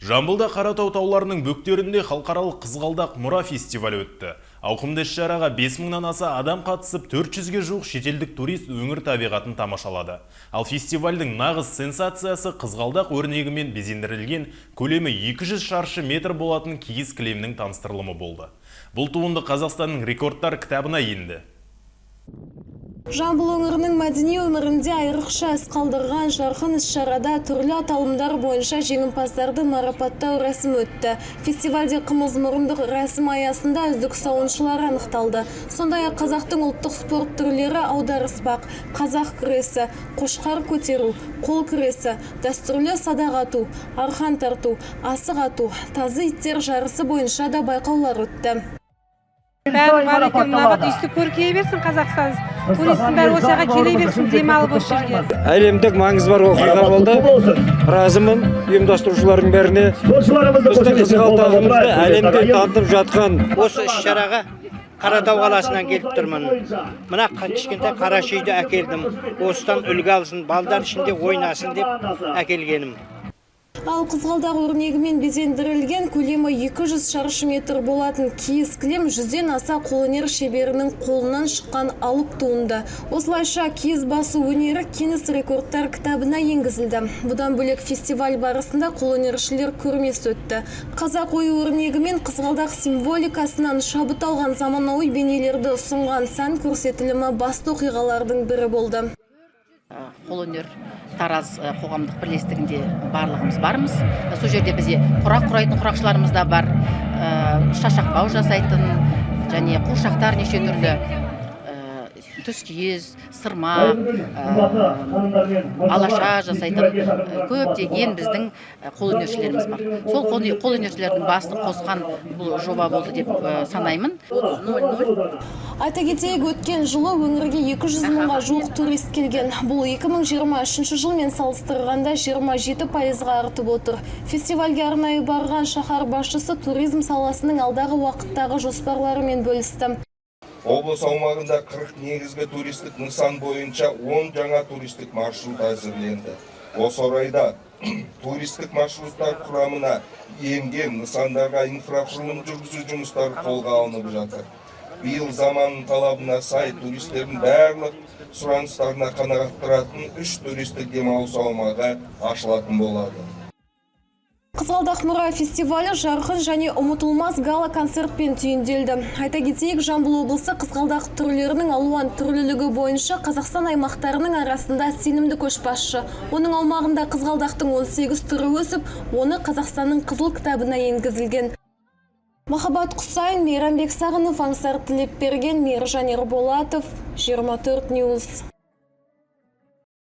Жамбылда Қаратау тауларының бөктерінде халықаралық «Қызғалдақ мұра» фестивалі өтті. Ауқымды іс-шараға 5000-нан аса адам қатысып, 400-ге жуық шетелдік турист өңір табиғатын тамашалады. Ал фестивальдің нағыз сенсациясы қызғалдақ өрнегімен безендірілген, көлемі 200 шаршы метр болатын киіз кілемнің таныстырылымы болды. Бұл туынды Қазақстанның рекордтар кітабына енді. Жамбыл өңірінің мәдени өмірінде айрықша із қалдырған жарқын іс-шарада түрлі аталымдар бойынша жеңімпаздарды марапаттау рәсімі өтті. Фестивальде қымыз мұрындық рәсім аясында үздік сауыншылар анықталды. Сондай-ақ қазақтың ұлттық спорт түрлері аударыспақ, қазақ күресі, қошқар көтеру, қол күресі, дәстүрлі садақ ату, арқан тарту, асық ату, тазы иттер жарысы бойынша да байқаулар өтті. Бәрі бар екен мынаған. Өйстіп көркейе берсін Қазақстан, туристің бәрі осы жаққа келе берсін демалып осы жерге. Әлемдік маңызы бар оқиға болды. Разымын ұйымдастырушылардың бәріне, біздің қызғалдағымызды әлемге танытып жатқан. Осы іс шараға Қаратау қаласынан келіп тұрмын. Мына кішкентай қараша үйді әкелдім. Осыдан үлгі алсын, балдар ішінде ойнасын деп әкелгенім. Ал қызғалдақ өрнегімен безендірілген, көлемі 200 шаршы метр болатын киіз кілем 100-ден аса қолөнер шеберінің қолынан шыққан алып туынды. Осылайша киіз басу өнері Гиннес рекордтар кітабына енгізілді. Бұдан бөлек, фестиваль барысында қолөнершілер көрмесі өтті. Қазақ ою өрнегімен қызғалдақ символикасынан шабыт алған заманауи бейнелерді ұсынған сән көрсетілімі басты оқиғалардың бірі болды. Қолөнер Тараз қоғамдық бірлестігінде барлығымыз бармыз. Сол жерде бізде құрақ құрайтын құрақшыларымыз да бар, шашақбау жасайтын және қуыршақтар неше түрлі, түскиіз, сырмақ, алаша жасайтын көптеген біздің қолөнершілеріміз бар. Сол қолөнершілердің басын қосқан бұл жоба болды деп санаймын. 30.00. Айта кетейік, өткен жылы өңірге 200 мыңға жуық турист келген. Бұл 2023 жылмен салыстырғанда 27%-ға артып отыр. Фестивальге арнайы барған шаһар басшысы туризм саласының алдағы уақыттағы жоспарларымен бөлісті. Облыс аумағында 40 негізгі туристік нысан бойынша 10 жаңа туристік маршрут әзірленді. Осы орайда туристік маршруттар құрамына енген нысандарға инфрақұрылым жүргізу жұмыстары қолға алынып жатыр. Биыл заманның талабына сай, туристердің барлық сұраныстарына қанағаттыратын үш туристік демалыс аумағы ашылатын болады. Қызғалдақ мұра фестивалі жарқын және ұмытылмас гала концертпен түйінделді. Айта кетейік, Жамбыл облысы қызғалдақ түрлерінің алуан түрлілігі бойынша Қазақстан аймақтарының арасында сенімді көшбасшы. Оның аумағында қызғалдақтың 18 түрі өсіп, оны Қазақстанның Қызыл кітабына енгізілген. Махаббат Құсайын, Мейрамбек Сағынов, Аңсар Тілепберген, Мейіржан Ерболатов, 24 News.